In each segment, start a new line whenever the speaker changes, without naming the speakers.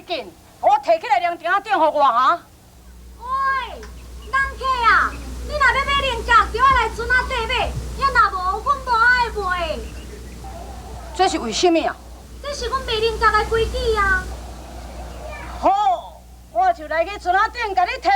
這緊，予我提起來涼亭仔頂予我哈？
喂，人客啊，你若欲買菱角，就愛來船仔底買，啊若無，阮無愛賣。
這是為啥物啊？
這是阮賣菱角的規矩啊。
好，我就來去船仔頂共你提。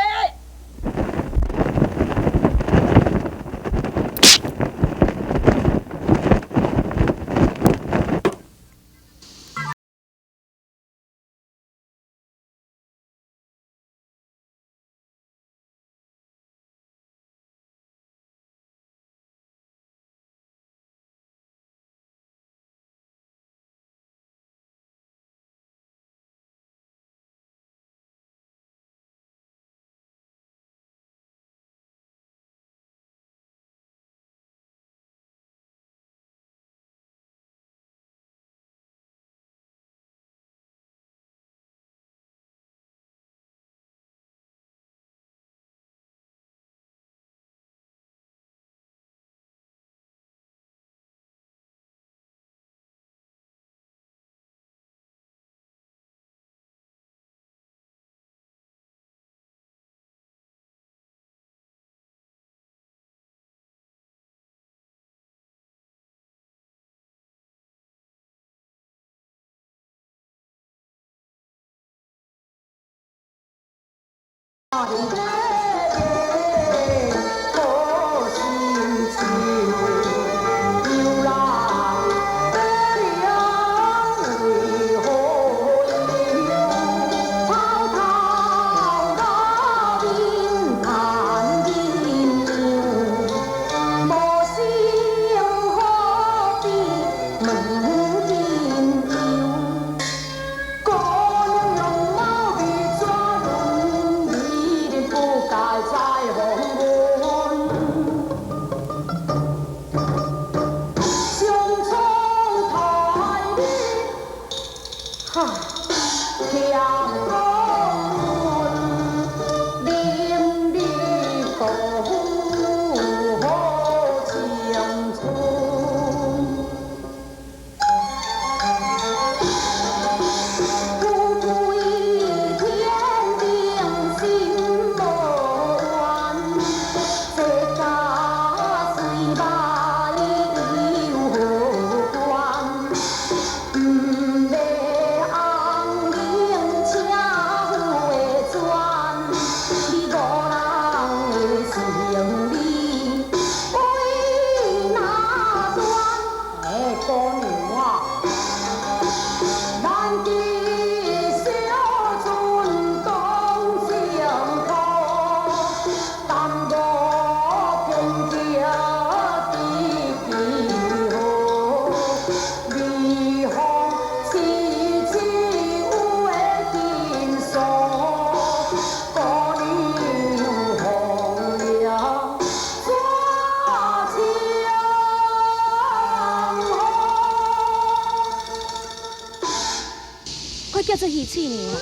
叫做魚喙娘啦。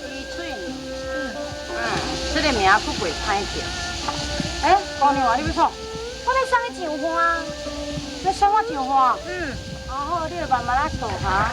魚喙娘，嗯，這个名閣袂歹聽。欸，姑娘啊，你欲創？
我欲送你上花。
欲送我上花？
嗯。
啊好，你就慢慢仔做哈。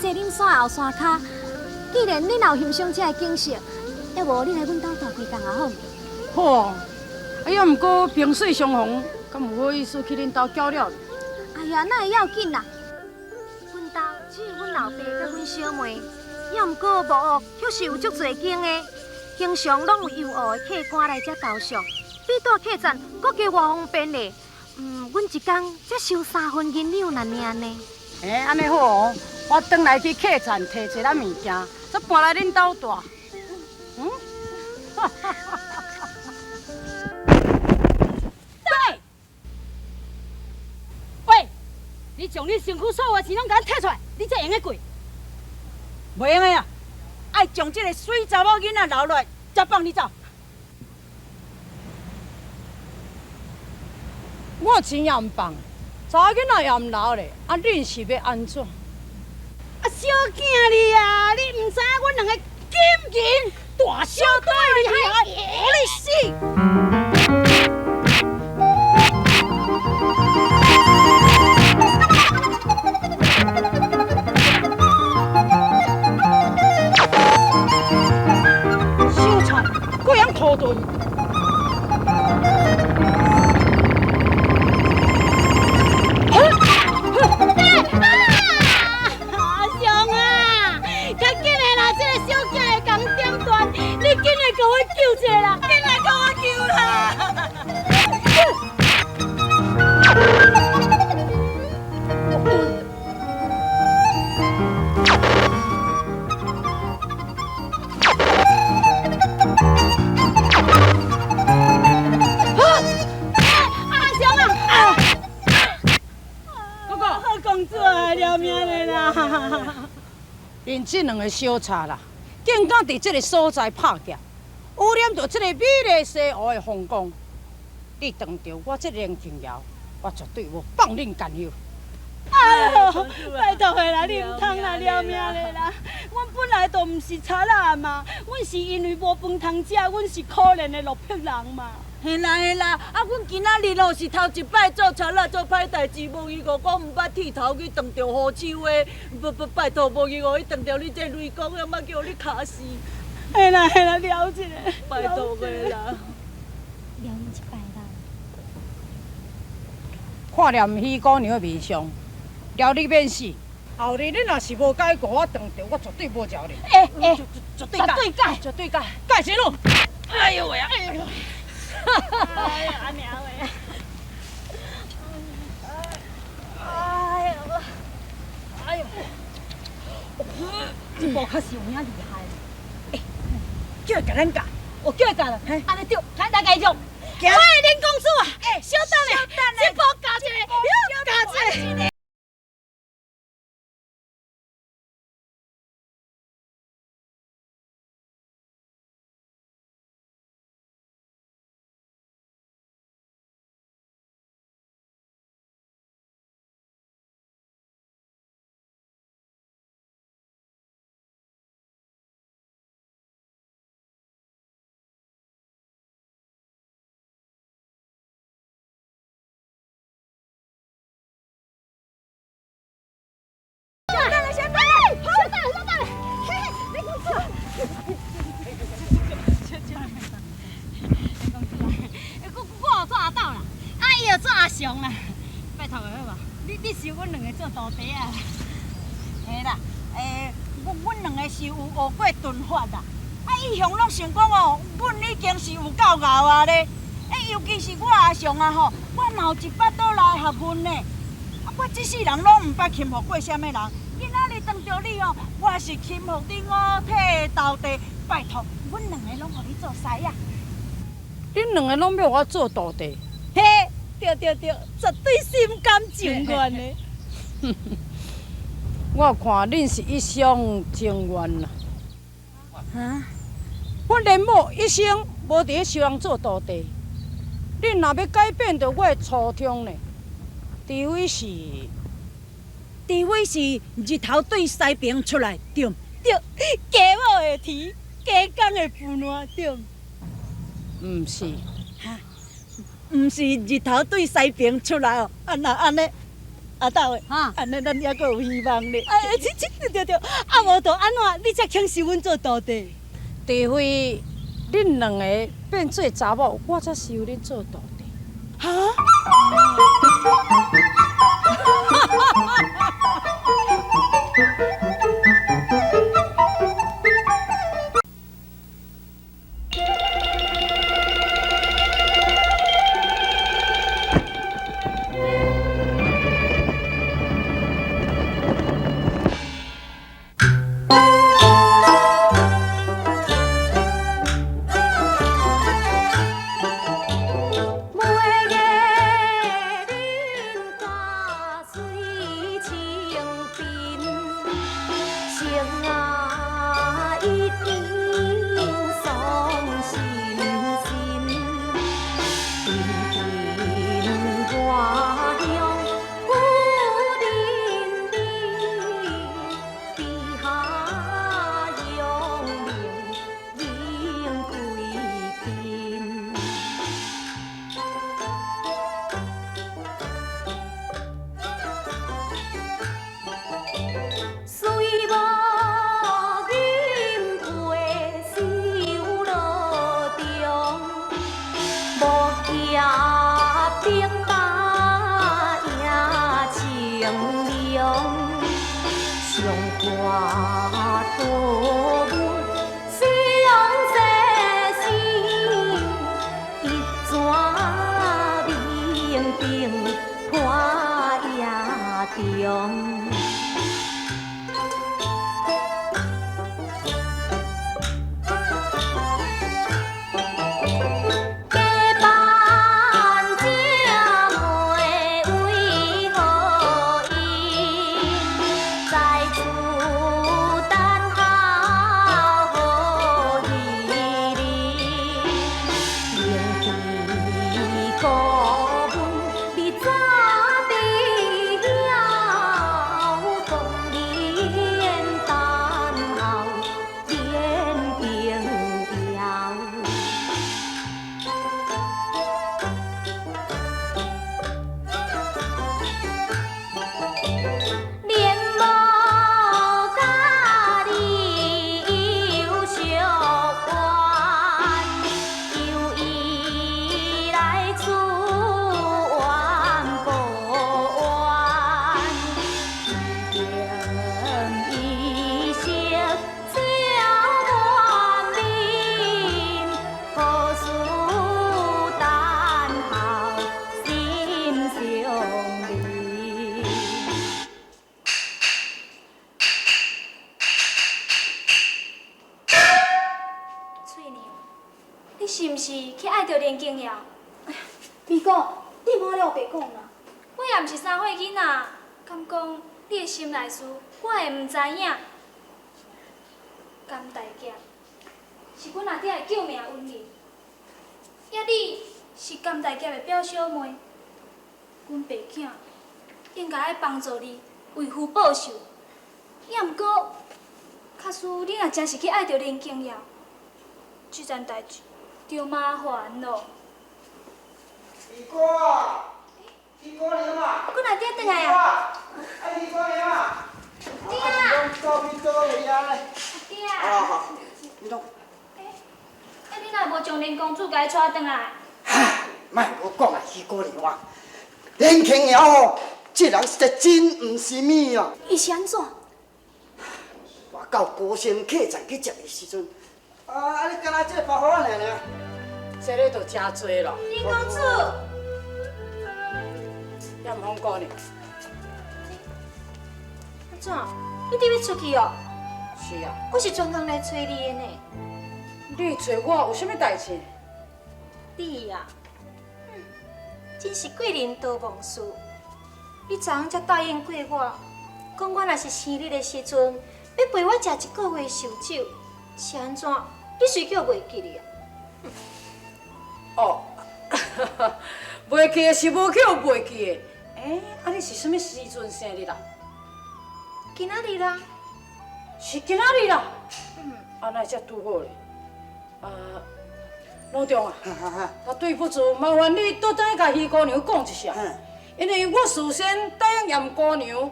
西岭山後山跤，既然恁也有欣賞這个景色，要無恁來阮兜住幾工也好。
好啊，哎呀，毋過萍水相逢，敢有好意思去恁兜攪了？
哎呀，哪會要緊啦？阮兜只有阮老爸佮阮小妹，也毋過木屋卻是有足濟間的，經常攏有遊學的客官來遮投宿，比住客棧閣加偌方便咧。阮一工才收3分銀兩爾呢。
欸，按呢好哦，我轉來去客棧提一仔物件，才搬來恁兜住。嗯？
對。喂，你將你身軀所有的錢攏共阮提出來，你才會用得過。
袂用的啊！愛將這个媠查某囡仔留落來，才放你走。
我錢也毋放，查某囡仔也毋留咧，啊，恁是欲按怎？
啊，小囝你啊，你毋知影阮兩个金銀大小袋厲害，予你死！
小贼，閣曉塗遁。
阿雄啊，較緊的啦，這个小囝會共點斷，你緊來共我救一下啦，緊來共我救啦！阿雄啊！
哥哥，
好公主啊，饒命的啦！
恁這兩个小贼啦，竟敢佇這个所在拍劫，污染著這个美麗西湖的風光。你當著我這個龍庆瑤，我絕對無放恁甘休。
哎喲，拜託的啦，你毋通啦，饒命的啦！阮本來就毋是賊仔嘛，阮是因為無飯通食，阮是可憐的落魄人嘛。
嘿啦嘿啦，啊，阮今仔日哦是頭一擺做賊仔做歹代誌，無疑我毋捌剃頭去撞著雨手的，不不拜託，無疑我去撞著你這雷公，猶嘛叫你卡死。
嘿啦嘿啦，了一下，
拜託的啦。
饒阮一擺啦。
看念許姑娘的面相，饒你免死。後日你若是無改過，我撞著我絕對無饒你。
欸欸，
絕對改，絕對改，
改啥路？
哎喲喂啊！哎喲。
哎呀，阿娘喂！哎呦，
哎呦，
這步確實有影厲害。
欸，叫伊共咱教，
我叫伊教啦，按呢對，來來繼續。喂，林公主啊，小等下，這步教一个，又教一个。小等下，小等下，嘿嘿，林公主，林公主啊，我我做阿斗啦，啊伊就做阿雄啦，拜託的好無？你收阮兩个做徒弟啊？
嘿啦，欸，阮兩个是有學過盾法啦，啊一向攏想講哦，阮已經是有夠𠢕啊咧，欸，尤其是我阿雄啊吼，我嘛有一百倒來學問呢，啊，我這世人攏毋捌钦服過啥物人。今仔日撞著你哦，我是钦服你五體投地，拜託，阮兩个攏予你做師仔。
恁兩个攏欲我做徒弟？
嘿，對對對，絕對心甘情願的。
我看恁是一廂情願啦。
啊？
我連某一生無佇咧收人做徒弟，恁若欲改變著我的初衷呢？除非是。
除非是日頭對西爿出來，對毋對？雞母會啼，雞公會孵卵，對毋？
毋是，
哈？毋是日頭對西爿出來哦，啊若按呢，阿斗的，按呢咱猶閣有希望咧。哎，這這對對，啊無就按怎？你才肯收阮做徒弟？
除非恁兩个變做查某，我才收恁做徒弟。
哈？
我托阮相这生，一纸明灯破夜中。假扮姐妹为何因？在此等候好彼日，明知故阮你早知晓，讲免等候连朋友。连无甲你有相关，由伊来出冤报冤，伊惜照满面，何事等候心相连。
翠娘，你是毋是去爱著连经耀？
美果，你莫咧乌白讲啦。
我也毋是三岁囡仔，敢讲你的心内事，我会毋知影？甘大侠是阮阿爹的救命恩人，抑你是甘大侠的表小妹，阮爸囝应该爱帮助你为父报仇。抑毋过，假使你若真是去爱著林经耀，这件代志就麻烦咯。
二哥啊，二姑娘啊，
阮阿爹转来啊！
啊，二姑娘啊，
爹啊！
到去倒位啊咧？
爹啊！
啊好，你讲。
欸，你若无将林公子共伊带转来？
唉，莫阁讲啊，许姑娘啊，林庆尧吼，这人实在真毋是物啊！
伊是按怎？
我到高升客栈去接伊时阵，啊，你敢若这个包袱仔尔尔。
这个就真济咯。
林公子，
严风姑娘，
按怎？你伫欲出去哦？
是啊。
我是专工来揣你的呢。
你揣我有啥物代志？
你呀，真是贵人多忘事。你昨昏才答应过我，讲我若是生日的时阵，欲陪我食一个月寿酒，是按怎？你随叫袂记哩啊？
哦，袂记的是无去予袂记的。欸，啊你是啥物时阵生日啦？
今仔日啦。
是今仔日啦。啊，哪会遮拄好咧？啊，老张啊，啊对不住，麻烦你倒转去共许姑娘讲一声，因为我事先答应严姑娘，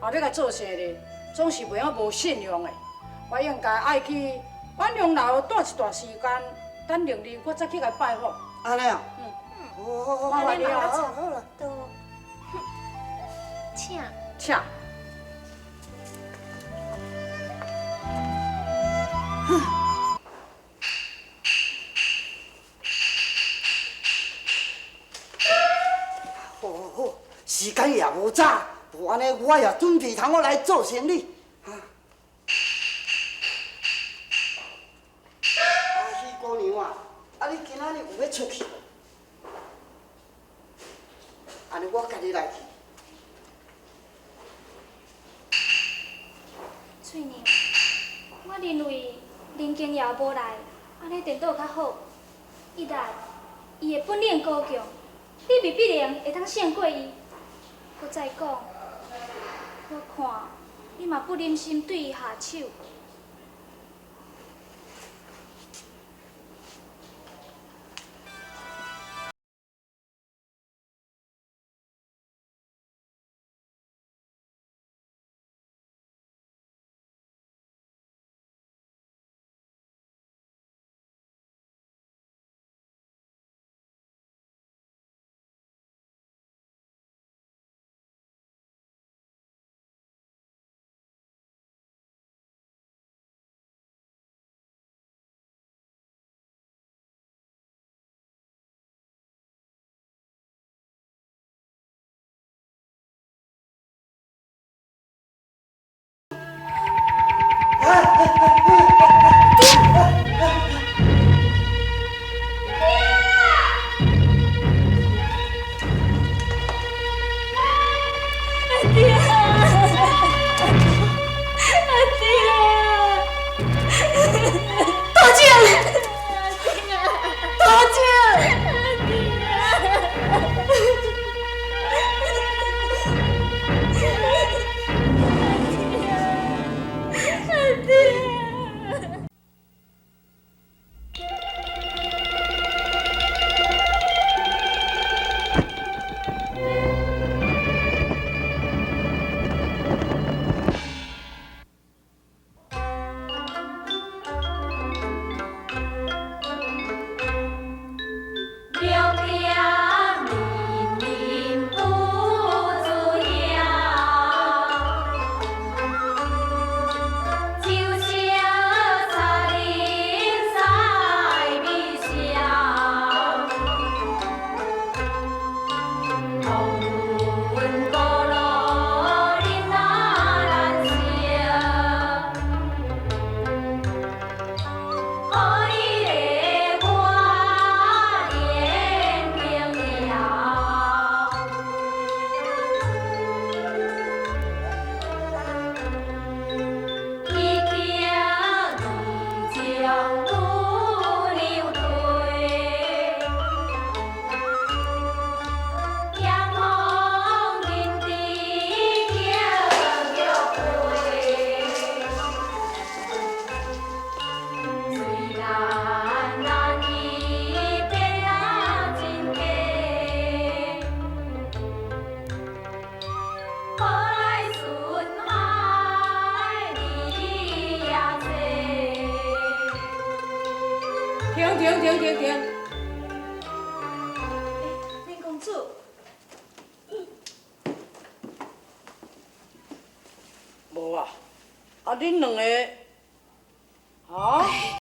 啊欲共做生日，总是袂晓无信用的。我应该爱去晚龙楼住一段时间，等明日我再去共拜访。
按呢啊？
嗯。
好好好，
麻烦你哦。
好啦。
多。请。
请。
好好好，时间也无早，无按呢，我也准备通好来做生理。啊，许姑娘啊，啊你今仔日有欲出去无？按呢我共你来去。
翠娘，我认为林经尧无来，按呢颠倒较好。一来，伊的本领高强，你未必然会当胜过伊。阁再讲，我看你嘛不忍心对伊下手。
阿弟啊！阿弟啊！
大姐，大姐，
停停停停停！
林公主，
無啊，啊恁兩个，哈？